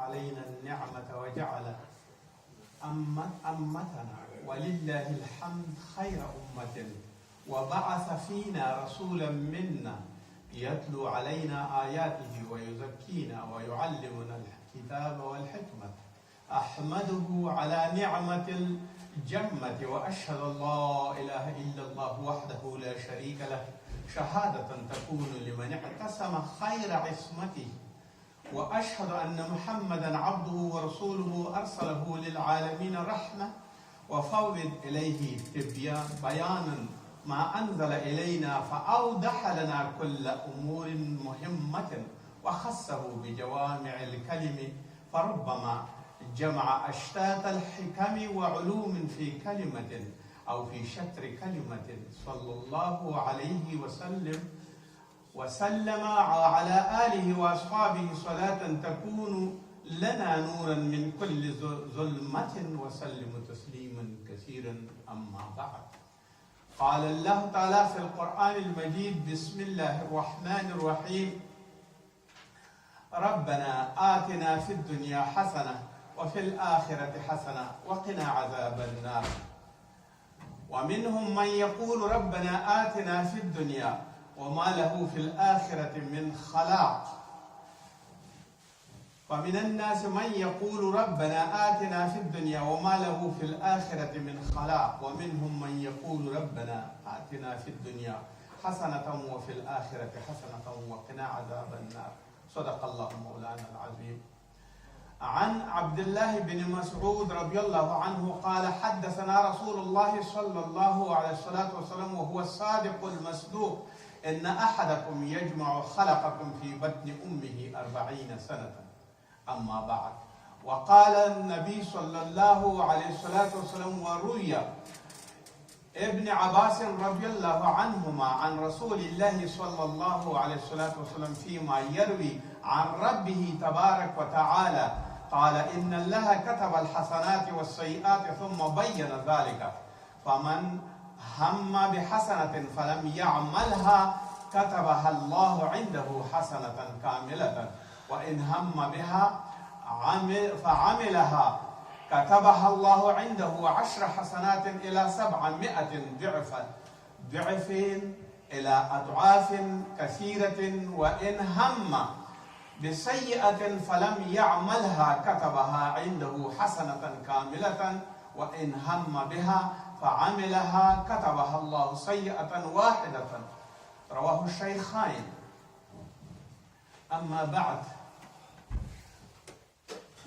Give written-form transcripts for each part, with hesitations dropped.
علينا النعمة وجعل أمتنا ولله الحمد خير أمة، وبعث فينا رسولا منا يتلو علينا آياته ويزكينا ويعلمنا الكتاب والحكمة. أحمده على نعمة الجمة، وأشهد أن لا إله إلا الله وحده لا شريك له، شهادة تكون لمن اعتصم خير عصمته، وأشهد أن محمدا عبده ورسوله أرسله للعالمين رحمة، وفوض إليه بيانا ما أنزل إلينا، فأوضح لنا كل أمور مهمة، وخصه بجوامع الكلم، فربما جمع أشتات الحكم وعلوم في كلمة أو في شطر كلمة. صلى الله عليه وسلم وعلى آله وأصحابه صلاة تكون لنا نورا من كل ظلمة، وسلم تسليما كثيرا. أما بعد، قال الله تعالى في القرآن المجيد: بسم الله الرحمن الرحيم، ربنا آتنا في الدنيا حسنة وفي الآخرة حسنة وقنا عذاب النار. ومنهم من يقول ربنا آتنا في الدنيا وما له في الآخرة من خلاق. فمن الناس من يقول ربنا آتنا في الدنيا وما له في الآخرة من خلاق، ومنهم من يقول ربنا آتنا في الدنيا حسنة وفي الآخرة حسنة وقنا عذاب النار. صدق الله مولانا العظيم. عن عبد الله بن مسعود رضي الله عنه قال: حدثنا رسول الله صلى الله عليه الصلاة والسلام وهو الصادق المصدوق: إن أحدكم يجمع خلقكم في بطن أمه 40 سنة. أما بعد، وقال النبي صلى الله عليه الصلاة والسلام، وروي ابن عباس رضي الله عنهما عن رسول الله صلى الله عليه الصلاة والسلام فيما يروي عن ربه تبارك وتعالى قال: إن الله كتب الحسنات والسيئات ثم بين ذلك، فمن هم بحسنة فلم يعملها كتبها الله عنده حسنة كاملة، وإن هم بها فعملها كتبها الله عنده 10 حسنات إلى 700 ضعف ضعفين إلى أضعاف كثيرة، وإن هم بسيئة فلم يعملها كتبها عنده حسنة كاملة، وإن هم بها فعملها كتبها الله سيئة واحدة. رواه الشيخين. أما بعد،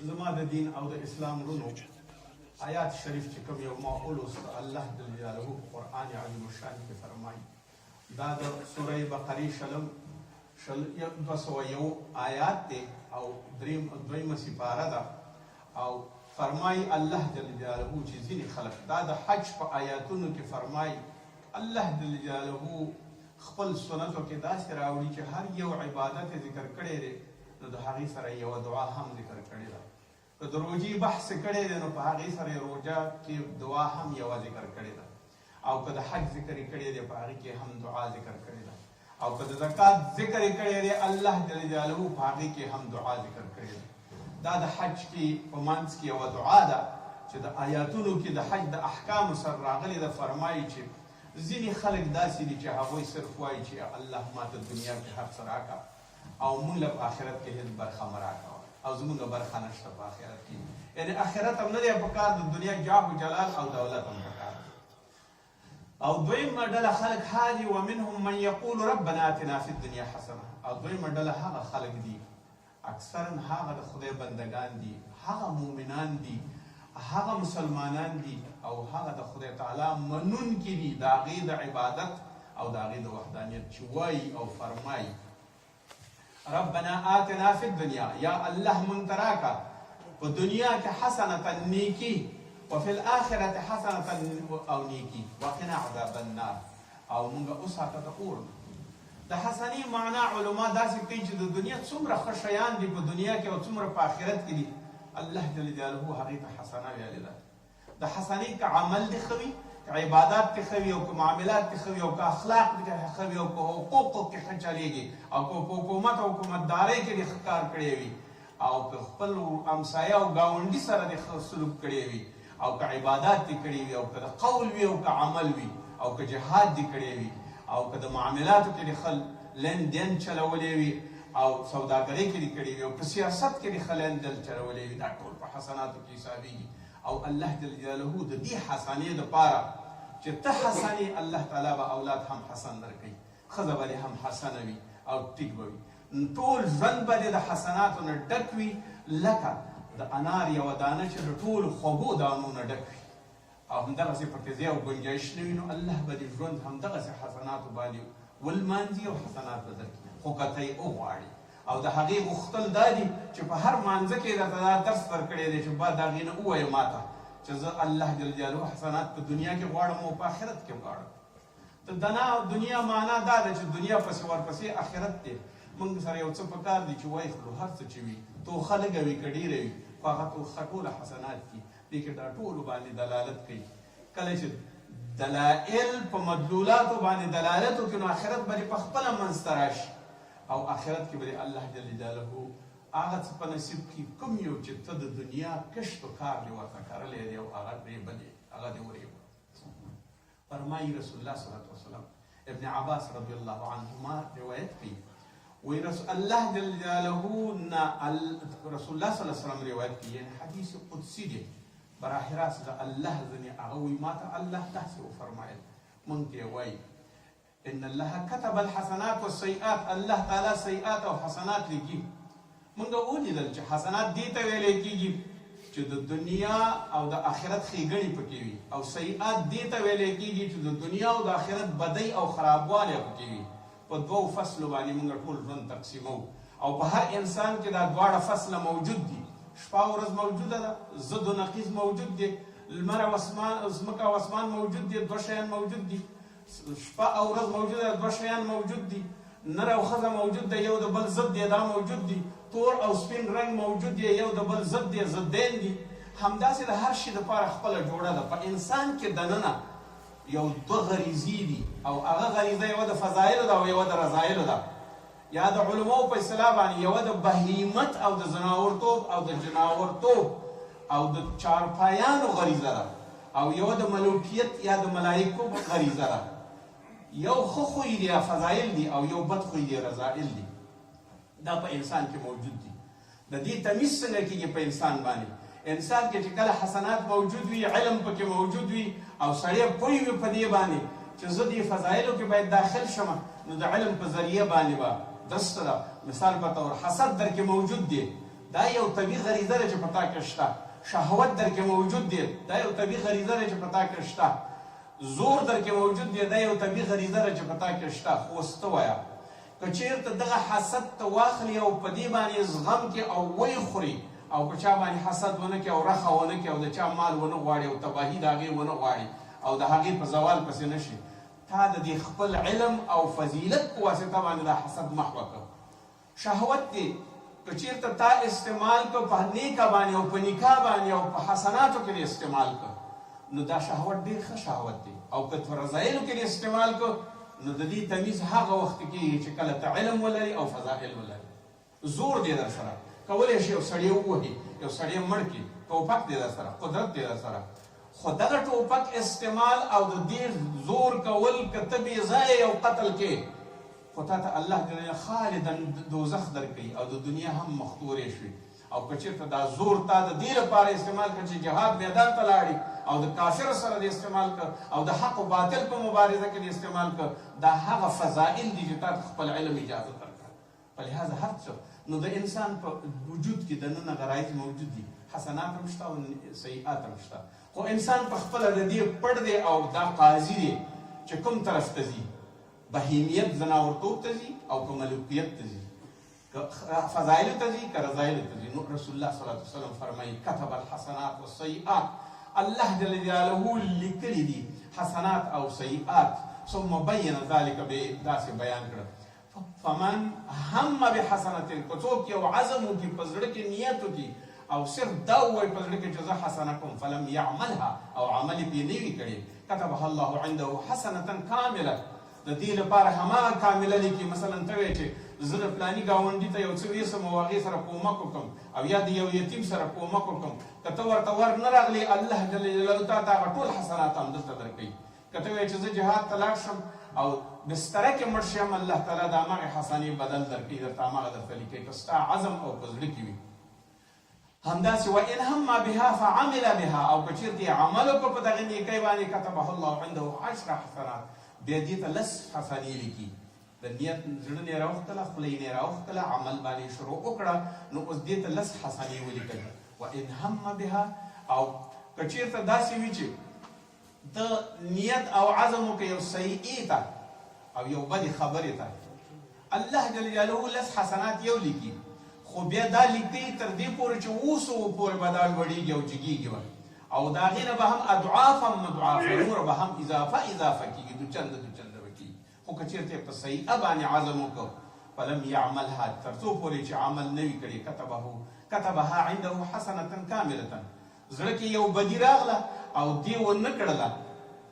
زما د دین او د اسلام ورونو، آیات شریف چې کوم یو ما ولوست، الله جل جلاله په قرآن عظیم الشان کې فرمایي، دا د سورې بقرې شلم شل 201 آیات دی او دریم دویمه سپاره ده، او فرمایي الله جل جلاله چې ځینې خلک، دا د حج په آیاتونو کې فرمایي، الله جل جلاله خپل سنتو کې داسې راوړي چې هر یو عبادت ذکر کړی دی نو د هغې سره یوه دعا هم ذکر کړې ده. که د روژې بحث کړی دی نو په هغې سره روژه کې دعا هم یوه ذکر کړې ده، او که د حج ذکر یې کړی دی په هغې کې هم دعا ذکر کړې ده، او که د زکات ذکر یې کړی دی الله جل جلاله په هغې کې هم دعا ذکر کړې ده. دا د حج کې په منځ کې یوه دعا ده چې د آیاتونو کې د حج د احکامو سره راغلې ده. فرمایي چې ځینې خلک داسې دي چې هغوی صرف وایي چې الله ما ته دنیا کې هر څه راکړه او مونږ له په آخرت کې هېڅ برخه مه راکوه، او زمونږ برخه نشته په آخرت کې، یعنې آخرت هم نه دی پکار، د دنیا جاه و جلال او دولت هم پکار دی. او دویمه ډله خلک هغه دي، ومنهم من یقول ربنا آتنا فی الدنیا حسنه، او دویمه ډله هغه خلک دي، اکثرا هغه د خدای بندگان دي، هغه مؤمنان دي، هغه مسلمانان دي، او هغه د خدای تعالی منونکي دي، د هغې د عبادت او د هغې د وحدانیت، چې وایي او فرمایي: ربنا آتنا فی الدنیا، یا الله مونږ ته راکړه په دنیا کې حسنة نیکي، وفي الآخرة حسنة او نیکي، وقنا عذاب النار، او مونږ وساته د اور. د حسنې معنا علما داسې کوي چې د دنیا څومره ښه شیان دي په دنیا کې او څومره په آخرت کې دي، الله جل جلاله هغې ته حسنه ویلې ده. د حسنې که عمل دې ښه وي، که عبادات دې ښه وي، او که معاملات دې ښه وي، او که اخلاق دې ښه وي، او که حقوقو کې ښه چلېږي، او که په حکومت او حکومتدارۍ کې دې ښه کار کړی وي، او که خپل همسایه او ګاونډي سره دې ښه سلوک کړی وي او که عبادات دې کړي وي او که د قول وي او که عمل وي او که جهاد دې کړی وي او که د معاملاتو کې دې ښه لین دین چلولی وي او سوداګرۍ کې دې کړی وي او په سیاست کې دې ښه لین دین چلولی وي، دا ټول په حسناتو کې حسابېږي. او الله جل جلاله د دې حسنې دپاره چې ته حسن یې، الله تعالی به اولاد هم حسن درکوي، ښځه به دې هم حسنه وي او ټیک به وي، ټول ژوند به دې د حسناتو نه ډک وي، لکه د انار یوه دانه چې د ټولو خوږو دانو نه ډک وي او همدغسې پکې ځای او ګنجایش نه وي، نو الله به دې ژوند همدغسې حسناتو باندې ولمانځي او حسنات به درکړي، خو که ته یې وغواړې. او د هغې غوښتل دا دي چې په هر مانځه کې یې درته دا درس درکړی دی چې بعد د هغې نه ووایه ماته چې زه الله جل جلاله حسنات په دنیا کې غواړم او په آخرت کې غواړم. د دنا دنیا معنا دا ده چې دنیا پسې ورپسې آخرت دی. موږ سره یو څه پکار دي چې وایخلو، هر څه چې وي، توښه لږه وي که ډېره وي، خو هغه توښه ټوله حسنات دي. دې کې دا ټولو باندې دلالت کوي. کله چې دلائل په مدلولاتو باندې دلالت وکړي، نو آخرت به دې په خپله منځ ته راشي او آخرت کې به دې الله جل جلاله هغه څه په نصیب کړي کوم یو چې ته د دنیا کښت و کار دې ورته کرلی دی او هغه رېبلی، هغه دې ورېبه. فرمایي رسول الله صلی الله علیه وسلم، ابن عباس رضی الله عنهما روایت کوي، وی رسول الله جل جلاله نه رسول الله صلی الله علیه وسلم روایت کوي، یعنی حدیث قدسی دی، براه راست د الله ځنې هغه وی ماته الله داسې وفرمایل، مونږ ته وایي ان الله كتب الحسنات والسيئات، الله تعالی سیئات او حسنات لیکي. مونږ ولیدل چې حسنات دې ته ویل کېږي چې د دنیا او د آخرت ښېګڼې پکې وي، او سیئات دې ته ویل کېږي چې د دنیا او د آخرت بدۍ او خرابوالی پکې وي. په دوو فصلو باندې مونږ ټول ژوند تقسیموو او په هر انسان کې دا دواړه فصله موجود دي. شپه او ورځ موجوده ده، ضد و نقیض موجود دی، لمر او اسمان، ځمکه او اسمان موجود دی، دوه شیان موجود دي، شپه او ورځ موجوده ده، دوه شیان موجود دي، نر او ښځه موجود دی، یو د بل ضد دی، دا موجود دي، تور او سپین رنګ موجود دی، یو د بل ضد دی، ضدین دي. همداسې د هر شي دپاره خپله جوړه ده. په انسان کې دننه یو دوه غریزې دي، او هغه غریزه یوه د فضایلو ده او یوه د رذایلو ده، یا د علماو په اصطلاح باندې یوه د بهیمت او د ځناورتوب او د جناورتوب او د چارپایانو غریزه ده، او یوه د ملوکیت یا د ملایکو غریزه ده. یو ښه خوی دی یا فضایل دي، او یو بد خوی دی رذایل دي. دا په انسان کې موجود دي. د دې تمیز څنګه کېږي په انسان باندې؟ انسان کې چې کله حسنات موجود وي، علم پکې موجود وي، او سړی پوه وي په دې باندې چې زه دې فضایلو کې باید داخل شم، نو د علم په ذریعه باندې به درسته ده. مثال په طور حسد در کې موجود دی، دا یو طبیعي غریزه ده چې په تا کې شته. شهوت در کې موجود دی، دا یو طبیعي غریزه ده چې په تا کې شته. زور در کې موجود دی، دا یو طبیعي غریزه ده چې په تا کې شته. خو اوس ته وایه که چېرته دغه حسد ته واخلي او په دې باندې زغم کې او ویې خوري او په چا باندې حسد ونه کړي او رخه ونه کړي او د چا مال ونه غواړي او تباهي د هغې ونه غواړي او د هغې په زوال پسې نه شي، تا د دې خپل علم او فضیلت په واسطه باندې دا حسد محوه کړ. شهوت دی که چېرته تا استعمال کړ په نیکه باندې او په نکاح باندې او په حسناتو کې دې استعمال کړ، نو دا شهوت ډېر ښه شهوت دی، او که په رذایلو کې دې استعمال کړ، نو د دې تمیز هغه وخت کېږي چې کله ته علم ولري او فضائل ولري. زور دی در سره، کولی شي یو سړی ووهي، یو سړی مړ کړي، ټوپک دی در سره، قدرت دی در سره، خو دغه ټوپک استعمال او د دې زور کول که ته بې ځایه یو قتل کې، خو تا ته الله جل خالدا دوزخ درکوي او د دنیا هم مختورې شوې. او که چېرته دا زور تا د دې لپاره استعمال کړ چې جهاد میدان ته لاړې او د کافر سره دې استعمال کړ او د حق او باطل په مبارزه کې دې استعمال کړ، دا هغه فضائل دي چې تا ته خپل علم اجازه درکړه. په لهذا هر څه نو د انسان په وجود کې دننه غرایز موجود دي، حسنات هم شته او سیئات هم شته، خو انسان په خپله د دې پړ دی او دا قاضي دی چې کوم طرف ته ځي، بهیمیت ځناورتوب ته ځي او که ملوکیت ته ځي، که فضایلو ته ځي که رذایلو ته ځي. نو رسول الله صلی الله علیه وسلم فرمایي كتب الحسنات والسیئات، الله جل جلاله لیکلي دي حسنات او سیئات، ثم بین ذلک به داسې بیان کړ. فمن هم بحسنة، که څوک یو عزم وکړي، په زړه کې نیت وکړي او صرف دا ووایي په زړه کې چې زه حسنه کوم، فلم یعملها، او عمل یې پرې نه وي کړی، كتبها الله عنده حسنة کامله، د دې لپاره هماغه کامله لیکي. مثلا ته وایې چې زه د فلاني ګاونډي ته یو څه ویسم او هغې سره کومک وکړم او یا د یو یتیم سره کومک وکړم، که ته ورته ور نه راغلې، الله جل جلاله تا ته هغه ټول حسنات همدلته درکوي. که ته وایې چې زه جهاد ته لاړ شم او بستره کې مړ شم، الله تعالی د هماغې حسنې بدل درکوي، درته هماغه درته لیکي، که ستا عزم او په زړه کې وي. همداسې وان هم بها فعمل بها، او که چېرته یې عمل وکړ په دغې نیکۍ باندې، كتبه الله عنده 10 حسنات، بیا دې ته 10 حسنې لیکي. د نیت زړه نه یې راوښکله، خوله یې نه راوښکله، عمل باندې یې شروع وکړه، نو اوس دې ته 10 حسنې ولیکل. وان هم بها، او که چېرته داسې وي چې د نیت او عزم وکړي یو سیئې ته او یو بدې خبرې ته، الله جل جلاله 10 حسنات یو لیکي، خو بیا دا لیکي تر دې پورې چې 700 پورې به دا لوړېږي او جګېږي به، او د هغې نه به هم اضعافا مضاعفه، نوره به هم اضافه اضافه کېږي، دوچنده دوچنده به کېږي. خو که چېرته یې په سیئه باندې عزم وکړ، فلم یعملها، تر څو پورې چې عمل نه وي کړی، كتبها عنده حسنة کاملة، زړه کې یو بدي راغله او دې ونه کړله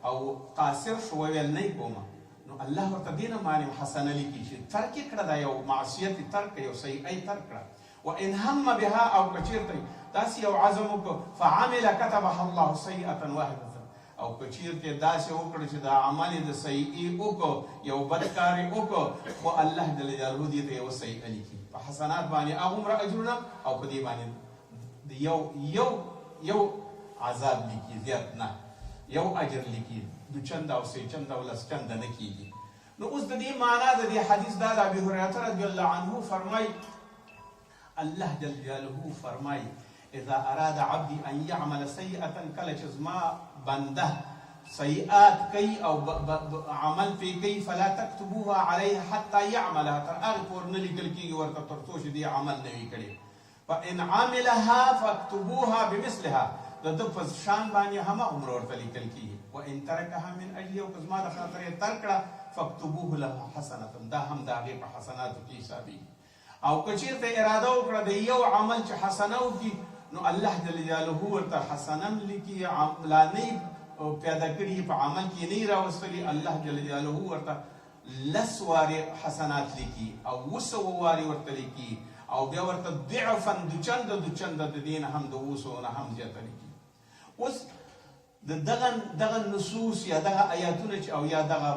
او قاصر شو، وویل نه یې کومه، نو الله ورته دې نه باندې حسنه لیکي چې ترک یې کړه، دا یو معصیت یې ترک کړه، یو سیئه یې ترک کړه. وان هم بها، او که چېرته داسې یو عزم وکړ، فعمل كتبها الله سیئة واحدة، او که چېرته داسې وکړه چې دا عمل یې د سیئې وکړ، یو بد کار یې وکړ، خو الله جل جلاله دې ته یوه سیئه لیکي. په حسنات باندې هغومره اجرونه او په دې باندې یو یو یو عذاب لیکي، زیات نه، یو اجر لیکي، دوچنده او سې چنده او لس چنده نه کېږي. نو اوس د دې معنا د دې حدیث دا ده، ابي هريره رضی الله عنه فرمایي، الله جل جلاله فرمایي، اذا اراد عبدي ان يعمل سيئة، کله چې زما بنده سیئات کوي او عمل پرې کوي، فلا تكتبوها عليه حتى يعملها، تر هغې پورې نه لیکل کېږي ورته تر څو چې دې عمل نه وي کړی. فإن عملها فاكتبوها بمثلها، د ده په شان باندې هماغومره ورته لیکل کېږي. وإن ترکها من أجلي، او که زما د خاطر یې ترک کړه، فاكتبوه له حسنة، دا هم د هغې په حسناتو کې حسابېږي. او که چېرته اراده وکړه د یو عمل چې حسنه وکړي، نو الله جل جلاله ورته حسنه هم لیکي، لا نه یې پیاده کړي، په عمل کې نه یې راوستلي، الله جل جلاله ورته 10 وارې حسنات لیکي او 700 وارې ورته لیکي، او بیا ورته ضعفا دوچنده دوچنده د دې نه هم د 700 نه هم زیاته لیکي. اوس د دغه نصوص یا دغه آیاتونه چې او یا دغه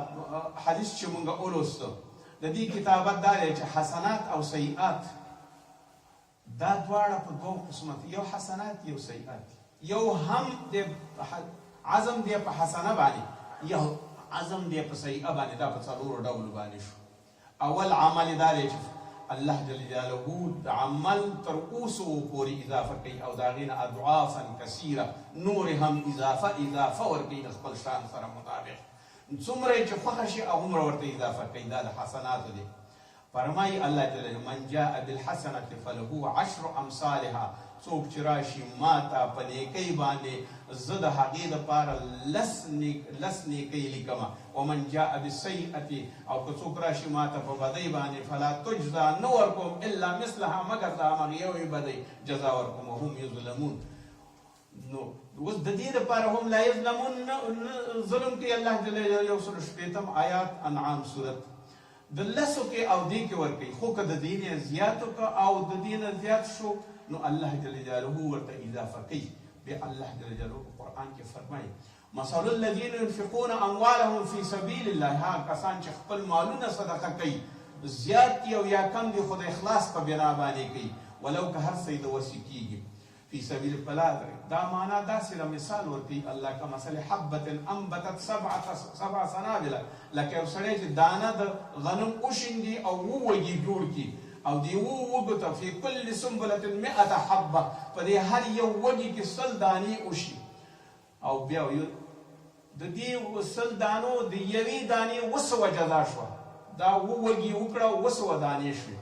حدیث چې مونږ ولوستو، د دې کتابت دا دی چې حسنات او سیئات دا دواړه په دوو قسمت، یو حسنات یو سیئات، یو هم د عزم دی په حسنه باندې، یو عزم دی په سیئه باندې، دا په څلورو ډولو باندې شو. اول عمل دا دی چې الله جل جلاله د عمل تر اوسه پورې اضافه کوي او د هغې نه اضعافا کثیره نور هم اضافه اضافه ورکوي د خپل شان سره مطابق، څومره یې چې خوښه شي هغومره ورته اضافه کوي. دا د حسناتو دی. فرمایي الله جل جلاله، من جاء بالحسنة فله 10 امثالها، څوک چې راشي ما ته په نیکۍ باندې زه د هغې دپاره 10 نیکۍ لیکم. ومن جاء بالسیئة، او که څوک راشي ما ته په بدۍ باندې، فلا تجزا، نه ورکوم الا مثلها، مګر د همغې یوې بدۍ جزا ورکوم، وهم یظلمون. نو اوس د دې دپاره هم لا یظلمون نه ظلم کوي الله جل جلاله. 160 آیات انعام سورت د 10 کې او دې کې ورکوي، خو که د دې نه زیات وکړه او د دې نه زیات شو نو الله جل جلاله ورته اضافه کوي. بیا الله جل جلاله په قرآن کې فرمایي، مثل الذین ينفقون اموالهم فی سبیل الله، هغه کسان چې خپل مالونه صدقه کوي، زیات دي او یا کم دي، خو د اخلاص په بنا باندې کوي، ولو که هر څه یې د وسې کېږي، فی سبیل فلا دا معنا داسې د مثال ورکوي الله، کمثل حبة انبتت 7 سنابل، لکه یو سړی چې دانه د غنم وشیندي او 7 وږي جوړ کړي، او دې 7 وږو ته فی کل سنبلة 100 حبة، په دې هر یو وږي کې 100 دانې وشي، او بیا د دې 100 دانو د یوې دانې 700 جزا شوه، دا 7 وږي وکړه 700 دانې شوې،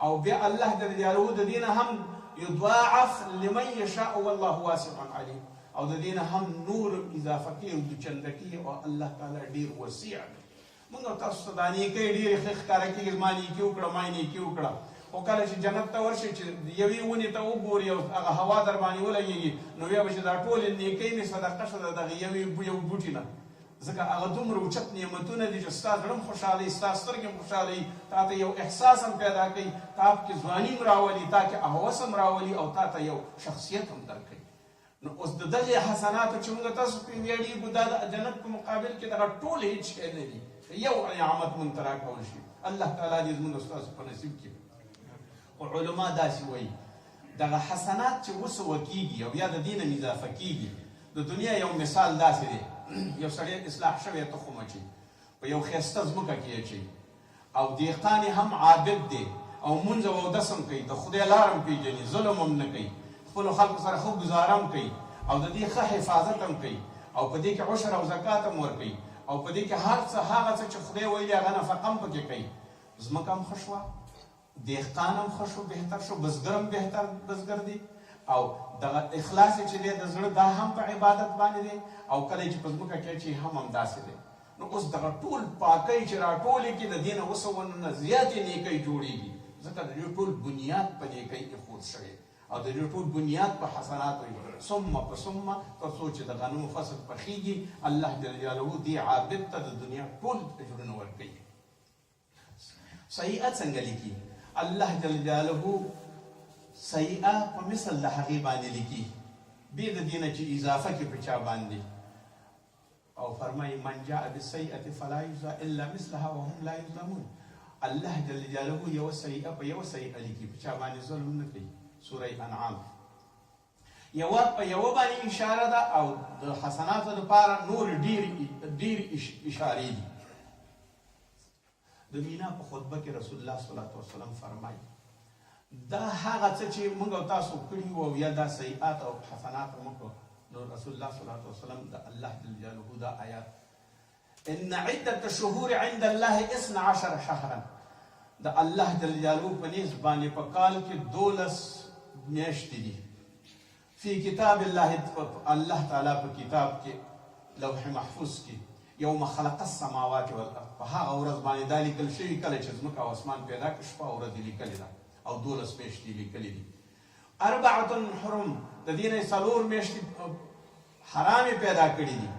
او بیا الله جل جلاله د دې نه هم يضاعف لمن يشاء والله واسع عليم، او د دې نه هم نور اضافه کوي او دوچنده کوي، او الله تعالی ډېر وسیع دی. موږ او تاسو ته دا نیکۍ ډېرې ښې ښکاره کېږي، زما نیکي وکړه، ما یې نیکي وکړه، خو کله چې جنت ته ورشې چې یوې ونې ته وګوري او هغه هوا در باندې ولګېږي، نو بیا به چې دا ټولې نیکۍ مې صدقه شوه د دغې یوې یو بوټي نه، ځکه هغه دومره اوچت نعمتونه دي چې ستا زړه هم خوشحالوي، ستا سترګې هم خوشحالوي، تا ته یو احساس هم پیدا کوي، تا کې ځواني هم راولي، تا کې هوس هم راولي او تا ته یو شخصیت هم درکوي. نو اوس د دغې حسناتو چې موږ تاسو پرې ویاړېږو، دا د جنت په مقابل کې دغه ټول هېڅ شی نه دي. که یو نعمت موږ ته راکول شي، الله تعالی دې زموږ ستاسو په نصیب کې. خو علما داسې وایي، دغه حسنات چې وسوه کېږي او یا د دې نه اضافه کېږي، د دنیا یو مثال داسې دی، یو سړی اصلاح شوی تخم اچوي، په یو ښایسته ځمکه کې اچوي او دهقان یې هم عابد دی او لمونځ او اودس هم کوي، د خدای لار هم پېژني، ظلم هم نه کوي، خپلو خلکو سره ښه ګزاره هم کوي او د دې ښه حفاظت هم کوي او په دې کې عشر او زکات هم ورکوي او په دې کې هر څه هغه څه چې خدای ویلي هغه نفقه هم پکې کوي، ځمکه هم ښه شوه، دهقان هم ښه شو، بهتر شو، بزګر هم بهتر بزګر دی او دغه اخلاص یې چې دی د زړه دا هم په عبادت باندې دی او کله یې چې په ځمکه کې اچوي هم همداسې دی. نو اوس دغه ټول پاکۍ چې راټولې کړي د دې نه وسونه نه زیاتې نیکۍ جوړېږي، ځکه د دې ټول بنیاد په نیکۍ ایښود شوی او د دې ټول بنیاد په حسناتو وي، ثم په ثم تر څو چې د غنمو فصل پخېږي الله جل جلاله دې عابد ته د دنیا ټول اجرونه ورکوي. سیئه څنګه لیکي؟ الله جل جلاله سیئه په مثل د هغې باندې لیکي بې د دې نه چې اضافه کې په چا باندې، او فرمایي من جاء بالسیئة فلا یجزی الا مثلها وهم لا یظلمون. الله جل جلاله یوه سیئه په یوه سیئه لیکي، په چا باندې ظلم نه کوي. سوره انعام یوه په یوه باندې اشاره ده او د حسناتو لپاره نور ډېرې ډېرې اشارې دي. د مینا په خطبه کې رسول الله صلی الله علیه وسلم فرمایي، دا هغه څه چې موږ او تاسو کړي وو او یا دا سیئات او حسنات مو کړو، نو رسول الله صلی الله علیه وسلم د الله جل جلاله دا آیات، ان عدة الشهور عند الله اثنا عشر شهرا، د الله جل جلاله په نیز باندې په کال کې 12 میاشتې دي، فی کتاب الله، الله تعالی په کتاب کې لوح محفوظ کې، یوم خلق السماوات والارض، په هغه ورځ باندې دا لیکل شوي کله چې ځمکه او اسمان پیدا کړ، شپه او ورځ یې لیکلې ده او 12 میاشتې یې لیکلې دي. اربعة حرم، د دې نه یې 4 میاشتې حرامې پیدا کړې دي.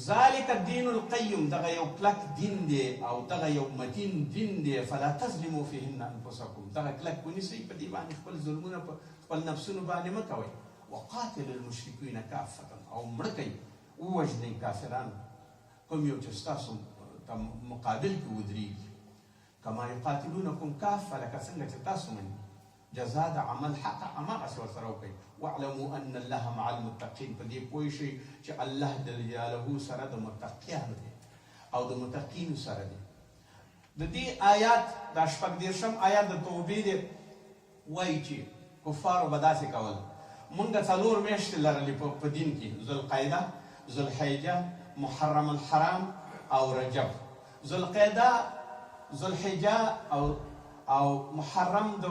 ذلک الدین القیم، دغه یو کلک دین دی او دغه یو متین دین دی، فلا تظلموا فیهن انفسکم، دغه کلک ونیسئ په دې باندې خپل ظلمونه په خپل نفسونو باندې مه کوئ. وقاتلوا المشرکین کافة، او مړه کړئ ووژنئ کافران کوم یو چې ستاسو ته مقابل کې ودرېږي، کما یقاتلونکم کافة، لکه څنګه چې تاسو مني جزا د عمل حق هماغسې ورسره وکړئ. واعلموا ان الله مع المتقین، په دې پوه شئ چې الله جل جلاله سره د متقیانو دی او د متقینو سره دی. د دې آیات دا 36 آیات د توبې دی، وایي چې کفارو به داسې کول، مونږ 4 میاشتې لرلې په دین کې، ذوالقعده، ذوالحجه، محرم الحرام او رجب. ذوالقعده، ذوالحجه او محرم د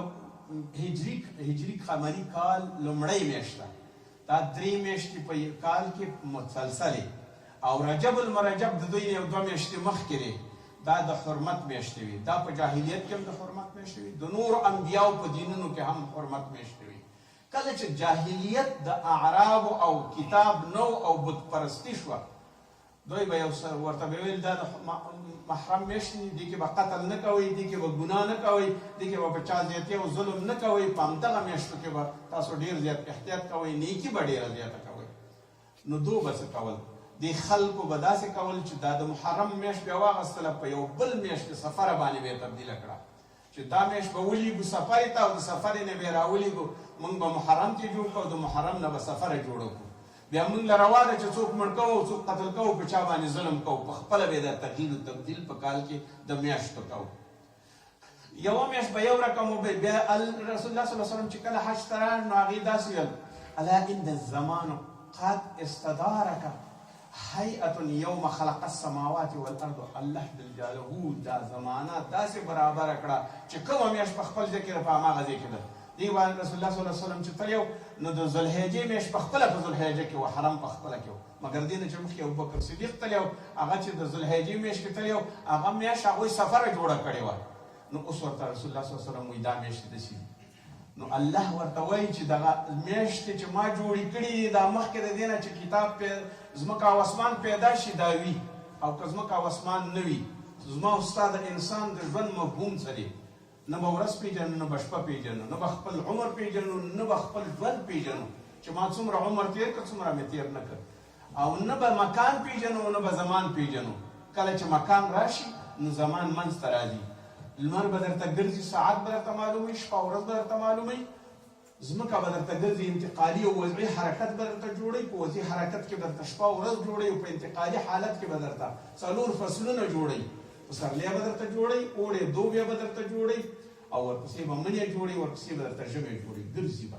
هجري قمري کال لومړۍ میاشت ده. دا 3 میاشتې په کال کې مسلسلې، او رجب المرجب د دوی نه یو 2 میاشتې مخکې دی، دا د حرمت میاشتې وي. دا په جاهلیت کې هم د حرمت میاشتې وي، د نورو انبیاو په دینونو کې هم حرمت میاشتې وي. کله چې جاهلیت د اعراب او کتاب نو او بت پرستی شوه، دوی به یو سر ورته به ویل دا د محرم میاشتې دي، دې کې به قتل نه کوئ، دې کې به ګناه نه کوئ، دې کې به په چا زیاتی او ظلم نه کوئ، په همدغه میاشتو کې به تاسو ډېر زیات احتیاط کوئ، نیکي به ډېره زیاته کوئ. نو دو به څه کول؟ دې خلکو به داسې کول چې دا د محرم میاشت بیا واغستله، په یو بل میاشت کې سفره باندې به یې تبدیله کړه، چې دا میاشت به ولیږو سفرې ته او د سفرې نه به یې راولیږو، موږ به محرم کې جوړ کړو او د محرم نه به سفره جوړه کړو. بیا موږ له روا ده چې څوک مړ کوو او څوک قتل کوو، په چا باندې ظلم کوو، په خپله به یې دا تغییر و تبدیل په کال کې د میاشتو کوو. یوه میاشت به یو رقم و، بیا رسول الله صلی الله علیه وسلم چې کله حج ته راغی نو هغې داسې ویل، الا ان الزمان قد استدارک هیئة یوم خلق السماوات والارض. الله جل جلاله دا زمانه داسې برابره کړه چې کومه میاشت په خپل ځای کې ده په هماغه ځای کې ده. دې باندې رسول الله صلی الله علیه وسلم چې تللی و نو د ذوالحجې میاشت په خپله په ذوالحجه کې وه، حرم په خپله کې و، مګر دې نه چې مخکې ابوبکر صدیق تللی و، هغه چې د ذوالحجې میاشت کې تللی و هغه میاشت هغوی سفره جوړه کړې وه. نو اوس ورته رسول الله صلی الله علیه وسلم وایي دا میاشتې داسې دي. نو الله ورته وایي چې دغه میاشتې چې ما جوړې کړي دي، دا مخکې د دې نه چې کتاب ځمکه او اسمان پیدا شي دا وي، او که ځمکه او اسمان نه وي، زما او ستا د انسان د ژوند مفهوم څه دی؟ نه به ورځ پېژنو، نه به شپه پېژنو، نه به خپل عمر پېژنو، نه به خپل ژوند پېژنو چې ما څومره عمر تېر کړ، څومره مې تېر نه کړ، او نه به مکان پېژنو، نه به زمان پېژنو. کله چې مکان راشي نو زمان منځ ته راځي، لمر به درته ګرځي، ساعت به درته معلوموي، شپه ورځ به درته معلوموي، ځمکه به درته ګرځي، انتقالي او وضعي حرکت به درته جوړوي، په وضعي حرکت کې به درته شپه ورځ جوړوي، او په انتقالي حالت کې به درته څلور فصلونه جوړوي، پسرلی به درته جوړوي، اوړی دوبی به درته جوړوي، او ورپسې به منی جوړوي، ورپسې به درته ژمی جوړوي، ګرځي به.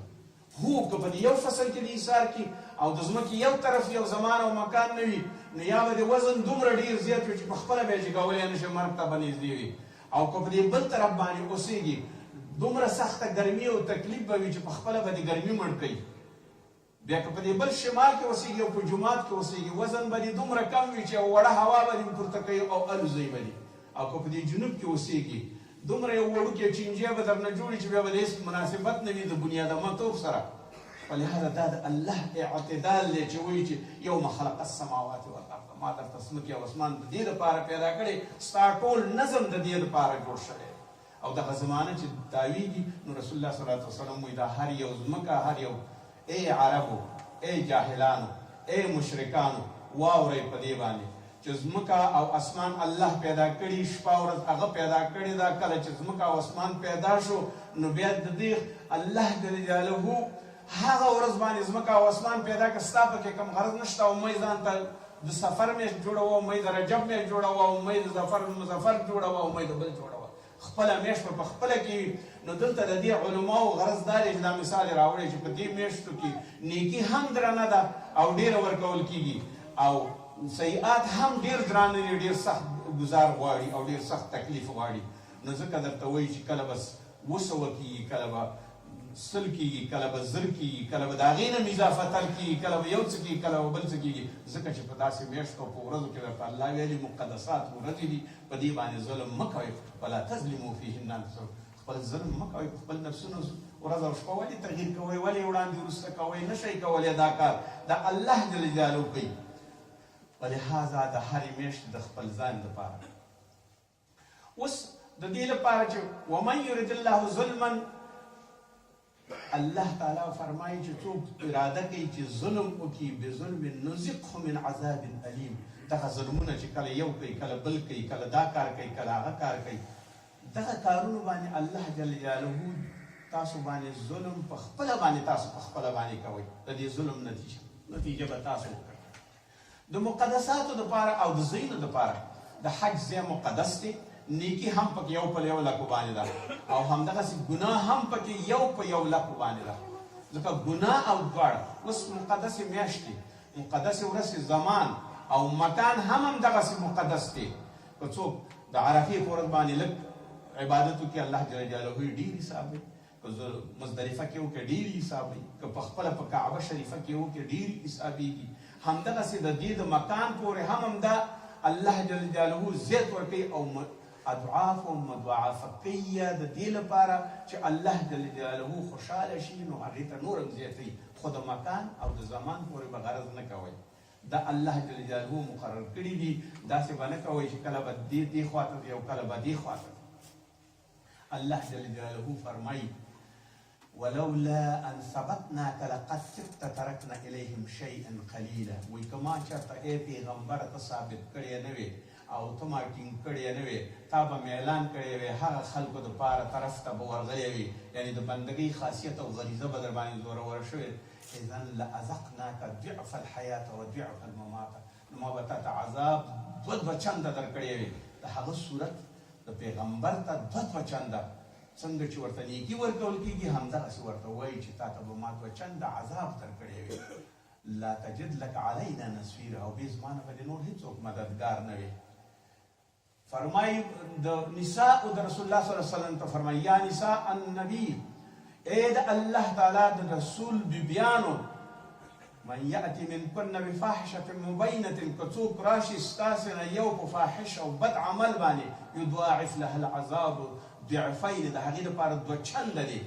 هو که په دې یو فصل کې دې ایسار کړي او د ځمکې یو طرف یو زمان او مکان نه وي، نو یا به دې وزن دومره ډېر زیات وي چې په خپله به یې جګولی نه شي، مرګ ته به نږدې وي، او که په دې بل طرف باندې اوسېږي دومره سخته ګرمي او تکلیف به وي چې په خپله به دې ګرمي مړ کوي. بیا که په دې بل شمال کې اوسېږي او په جومات کې اوسېږي، وزن به دې دومره کم وي چې یوه وړه هوا به دې هم پورته کوي او الوزوي به دې. او که په دې جنوب کې اوسېږي، دومره یو وړوکی چینجی به درنه جوړ چې بیا به د هېڅ مناسبت نه وي د بنیادمتوب سره. فلهذا دا د الله اعتدال دی چې وایي چې یوم خلق السماوات والارض، ما درته ځمکې او اسمان د دې لپاره پیدا کړی، ستا ټول نظم د دې لپاره جوړ شوی دی. او دغه زمانه چې تاویږي نو رسول الله صلی الله علیه وسلم وایي دا هر یو ځمکه، هر یو، ای عربو، ای جاهلانو، ای مشرکانو، واورئ په دې باندې چې ځمکه او اسمان الله پیدا کړي، شپه ورځ هغه پیدا کړې ده. کله چې ځمکه او اسمان پیدا شو نو بیا د دې الله جل جلاله هغه ورځ باندې ځمکه او اسمان پیدا کړه، ستا پکې کوم غرض نشته، او مې ځان ته د صفر میاشت جوړوه، او مې د رجب میاشت جوړوه، او مې د ظفر مظفر جوړوه، او مې د بل جوړوه، خپله میاشت به په خپله کې وي. نو دلته د دې علماو غرض دا دی چې دا مثال یې راوړی چې په دې میاشتو کې نیکي هم درنه ده او ډېره ورکول کېږي، او سیئات هم ډېر درانه دي، ډېر سخت ګزار غواړي او ډېر سخت تکلیف غواړي. نو ځکه درته وایي چې کله به 700 کېږي، کله به 100 کېږي، کله به 1000 کېږي، کله به د هغې نه هم اضافه تل کېږي، کله به یو څه کېږي، کله به بل څه کېږي، ځکه چې په داسې میاشتو او په ورځو کې درته الله ویلي مقدسات ورځې دي، په دې باندې ظلم مه کوئ، ولا تظلموا فیهن انفسکم، خپل ظلم مه کوئ په خپل نفسونو، ورځ او شپه ولې تغییر کوئ، ولې وړاندې وروسته کوئ، نه شئ کولی دا کار، دا الله جل جلاله کوي. ولهذا د هرې میاشتې د خپل ځان لپاره اوس د دې لپاره چې ومن یرد الله ظلما، الله تعالی فرمایي چې څوک اراده کوي چې ظلم وکړي، بظلم نذقه من عذاب الیم، دغه ظلمونه چې کله یو کوي، کله بل کوي، کله دا کار کوي، کله هغه کار کوي، دغه کارونو باندې الله جل جلاله تاسو باندې ظلم په خپله باندې تاسو په خپله باندې کوئ، د دې ظلم نتیجه به تاسو وکړئ. د مقدساتو دپاره او د ځایونو دپاره د حج ځای مقدس دی، نیکی هم پکې یو په یو لکو باندې ده، او همدغسې ګناه هم پکې یو په یو لکو باندې ده، ځکه ګناه او دواړه اوس مقدسې میاشتې، مقدسې ورځې، زمان او مکان هم همدغسې مقدس دی. که څوک د عرفې په ورځ باندې لږ عبادت وکړي، الله جل جلاله یې ډېر حسابوي، که مزدلفه کې وکړي ډېر حسابوي، که په خپله په کعبه شریفه کې وکړي ډېر حسابېږي. همدغسې د دې د مکان پورې هم همدا الله جل جلاله زیات ورکوي او اضعاف او مضاعفه کوي، د دې لپاره چې الله جل جلاله خوشحاله شي نو هغې ته نور هم زیاتوي، خو د مکان او د زمان پورې به غرض نه کوئ، دا الله جل جلاله مقرر کړي دي، داسې به نه کوئ چې کله به دې دې خوا ته ځي او کله به دې خوا ته ځي. الله جل جلاله فرمایي ولولا ان ثبتناک لقد ثبت ترکنا الیهم شیئا قلیلا، وایي که ما چېرته ای پیغمبره ته ثابت کړی نه وې او ته ما ټینګ کړی نه وې، تا به مې اعلان کړی وی، هغه خلکو دپاره طرف ته به ورغلی وې، یعنې د بندګۍ خاصیت او غریزه به در باندې زوروره شوې، اذا لأذقناک ضعف الحیات و ضعف الممات، نو ما به تا ته عذاب دوه دوه چنده درکړی وی. د هغه صورت د پیغمبر ته دوه دوه چنده څنګه چې ورته نیکی ورکول کېږي، همدغسې ورته وایي چې تا ته به ما دوه چنده عذاب درکړی وي، لا تجد لک علینا نصیرا، او بې زما نه به دې نور هېڅوک مددګار نه وي. فرمایي د نساء د رسول الله صلی الله علیه وسلم ته فرمایي یا نساء النبي، ای د الله تعالی د رسول بیبیانو، من یأتی منکن بفاحشة مبینة، که څوک راشي ستاسې نه یو په فاحش او بد عمل باندې، یضاعف لها العذاب ضعفین، د هغې لپاره دوه چنده دی.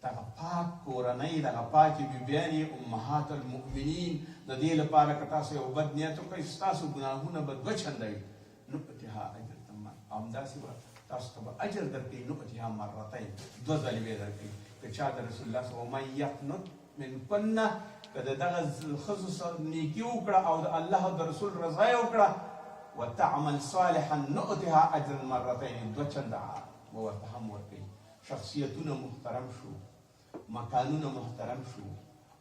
دغه پاک کورنۍ، دغه پاکې بیبیانې امهات المؤمنین، د دې لپاره که تاسو یو بد نیت وکړئ، ستاسو ګناهونه به دوه چنده وي. نؤتها اجر تما، او همداسې به تاسو ته به اجر درکوي. نؤتها مرتین، دوه ځلې به یې درکوي. که چا د رسول الله صلی ومن یقنط منکن، که د دغه ښځو سره نیکي وکړه او د الله او د رسول رضا یې وکړه، وتعمل صالحا نؤتها اجرا مرتین، دوه چنده به ورته هم ورکوي. شخصیتونه محترم شو، مکانونه محترم شو،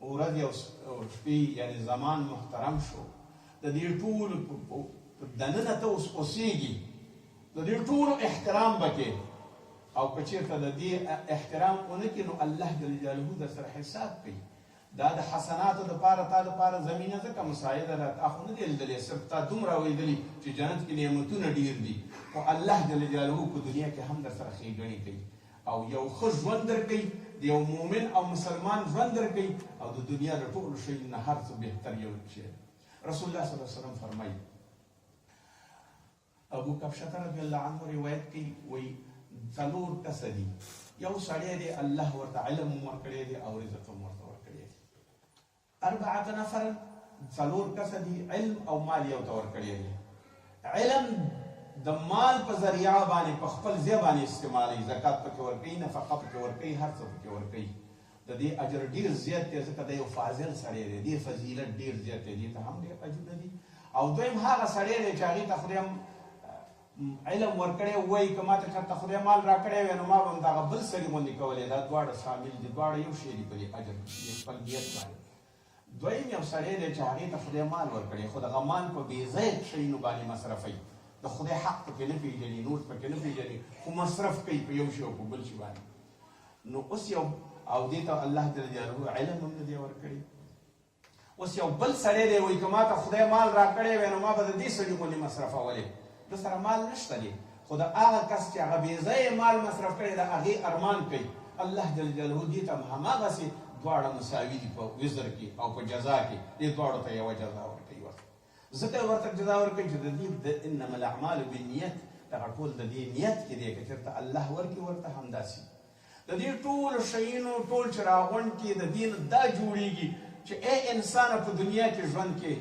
ورځې او شپې یعنی زمان محترم شو. د دې ټولو په دننه ته اوس اوسېږي، د دې ټولو احترام به کې، او که چېرته د دې احترام ونه کړې، نو الله جل جلاله در سره حساب کوي. دا د حسناتو دپاره تا دپاره زمینه ځکه مساعده ده. تا خو نه دی لیدلی، صرف تا دومره اورېدلي چې جنت کې نعمتونه ډېر دي، خو الله جل جلاله په دنیا کې هم در سره ښېګڼې کوي او یو ښه ژوند درکوي، د یو مؤمن او مسلمان ژوند درکوي، او د دنیا د ټولو شیونو نه هر څه بهتر یو شی. رسول الله صلی الله علیه وسلم فرمایي، ابو کبشة رضی الله عنه روایت کوي، وایي څلور کسه دي. یو سړی دی، الله ورته علم هم ورکړی دی او رزق هم ورته ورکړی دی. اربعة نفر، څلور کسه دي، علم او مال یو ته ورکړی دی. علم د مال په ذریعه باندې په خپل ځای باندې استعمالوي، زکات پکې ورکوي، نفقه پکې ورکوي، هر څه پکې ورکوي. د دې اجر ډیر زیات دی، ځکه دی یو فاضل سړی دی، دې فضیلت ډیر زیات دی، دې ته هم ډیر اجرونه دي. او دویم هغه سړی دی چې هغې ته خدای علم ورکړی، وایي که ما ته چېرته خدای مال راکړی وی، نو ما به هم دغه بل سړي غوندې کولی. دا دواړه شامل دي، دواړه یو شی دي په دې اجر کې، خپل نیت باندې. دویم یو سړی دی چې هغې ته خدای مال ورکړی، خو دغه مال په بې ځایه شیونو باندې مصرفوي، د خدای حق پکې نه پېژني، نور پکې نه پېژني، خو مصرف کوي په یو شي او په بل شي باندې. نو اوس یو او دې ته الله جل جلاله علم هم نه دی ورکړی. اوس یو بل سړی دی، وایي که ما ته خدای مال راکړی وی، نو ما به د دې سړي غوندې مصرفولی. ده سره مال نشته دی، خو د هغه کس چې هغه بې ځایه مال مصرف کړی، د هغې ارمان کوي. الله جل جلاله دې ته هم هماغسې، دواړه مساوي دي په وزر کې او په جزا کې، دې دواړو ته یوه جزا ورکوي. ورته ځکه ورته جزا ورکوي چې د دې د انما الاعمال بالنیت، دغه ټول د دې نیت کې دی. که چېرته الله ورکړي ورته، همداسې د دې ټولو شیونو ټول چې راغونډ کړي، د دې نه دا جوړېږي چې ای انسانه، په دنیا کې ژوند کې،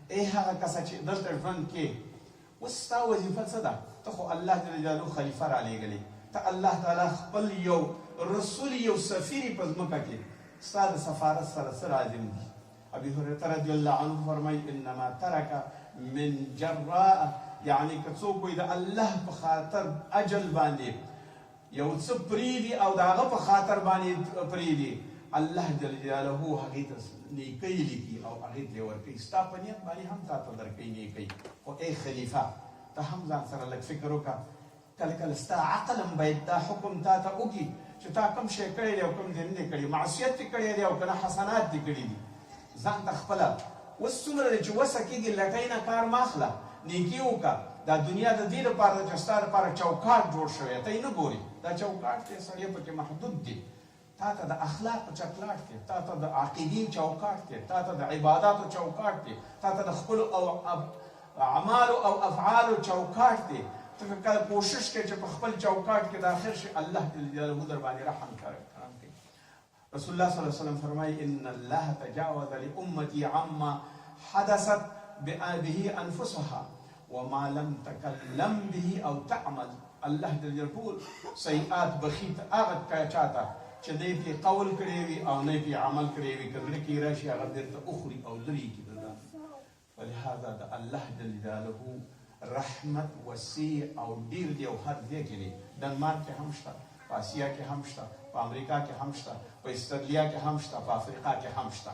ای هغه کسه چې دلته ژوند کې، اوس ستا وظیفه څه ده؟ ته خو الله جل جلاله خلیفه رالیږلی، ته الله تعالی خپل یو رسول، یو سفیر په ځمکه کې. ستا د سفارت سره څه لازم دي؟ ابي هريره رضی الله عنه فرمایي، انما ترک من جراء، یعنی که څوک وایي د الله په خاطر اجل باندې یو څه پرېږدي او د هغه په خاطر باندې پرېږدي، الله جل جلاله هغې ته نیکۍ لیکي او هغې ته یې ورکوي. ستا په نیت باندې هم تا ته درکوي نیکۍ. خو ای خلیفه، ته هم ځان سره لږ فکر وکړه. کله کله ستا عقل هم باید دا حکم تا ته وکړي چې تا کوم شی کړی دی او کوم دې نه دی کړی، معصیت دې کړی دی او که نه حسنات دې کړي دي. ځان ته خپله اوس څومره دی چې وسه کېږي، لټۍ نه کار مه اخله، نیکي وکړه. دا دنیا د دې لپاره ده چې ستا لپاره چوکاټ جوړ شوی، ته یې نه ګورې. دا چوکاټ دی، سړی پکې محدود دی. تا ته د اخلاقو چکلاټ دی، تا ته د عقیدې چوکاټ دی، تا ته د عباداتو چوکاټ دی، تا ته د خپلو او اعمالو او افعالو چوکاټ دی. ته که کله کوشش کوې چې په خپل چوکاټ کې داخل شې، الله جل جلاله در باندې رحم کرم کوي. رسول الله صلی الله علیه وسلم فرمایي، ان الله تجاوز لامتي عما حدثت به انفسها وما لم تکلم به او تعمل. الله جل جلاله ټول سیئات بخي ته هغه چاته چې نه یې پرې قول کړی وي او نه یې پرې عمل کړی وي. که زړه کې راشي، هغه بېرته وخوري او لرې یې کړي د ځان. فلهذا د الله جل جلاله رحمت وسیع او ډیر دی او هر ځای کې دی. ډنمارک کې هم شته، په اسیا کې هم شته، په امریکا کې هم شته، په استرلیا کې هم شته، په افریقا کې هم شته.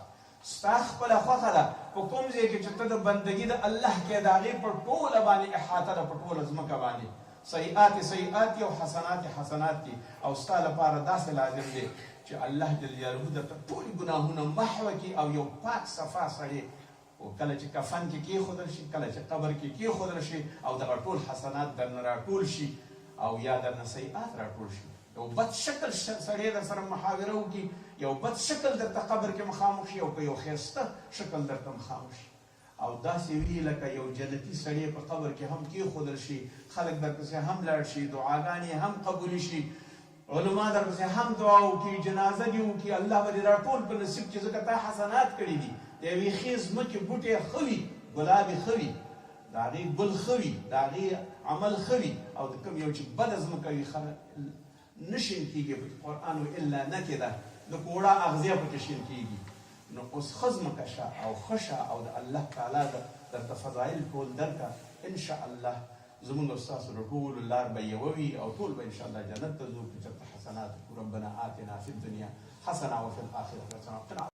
ستا خپله خوښه ده په کوم ځای کې چې ته د بندګي د الله کې، د هغې په ټوله باندې احاطه ده، په ټوله ځمکه باندې. سیئات سیئات دي او حسنات حسنات دي، او ستا لپاره داسې لازم دی چې الله جل جلاله درته ټول ګناهونه محوه کړي او یو پاک صفا سړی، او کله چې کفن کې کېښودل شي، کله چې قبر کې کېښودل شي، او دغه ټول حسنات درنه راټول شي او یا درنه سیئات راټول شي، یو بد شکل سړی در سره محاوره وکړي، یو بد شکل درته قبر کې مخامخ شي، او که یو ښایسته شکل درته مخامخ شي، او داسې وي لکه یو جنتي سړی په قبر کې هم کېښودل شي، خلک درپسې هم لاړ شي، دعاګانې هم قبولې شي. علما درپسې هم دعا وکړي، جنازه دې وکړي، الله به دې دا ټول په نصیب کړي، ځکه تا حسنات کړي دي. د یوې ښې ځمکې بوټی ښه وي، ګلاب یې ښه وي، د هغې ګل ښه وي، د هغې عمل ښه وي، او د کوم یو چې بده ځمکه وي، ښه نه شین کېږي پکې. قرآن وایي الا نکده، د کوړه اغزی پکې شین کېږي. نو اوس ښه ځمکه شه او ښه شه او د الله تعالی درته فضایل ټول درکه، ان شاء الله زمونږ او ستاسو د ټولو لار به یوه وي او ټول به ان شاء الله جنت ته ځو که چرته حسنات وکړو. ربنا آتنا فی الدنیا حسنه وفی الاخرة حسنه وقنا.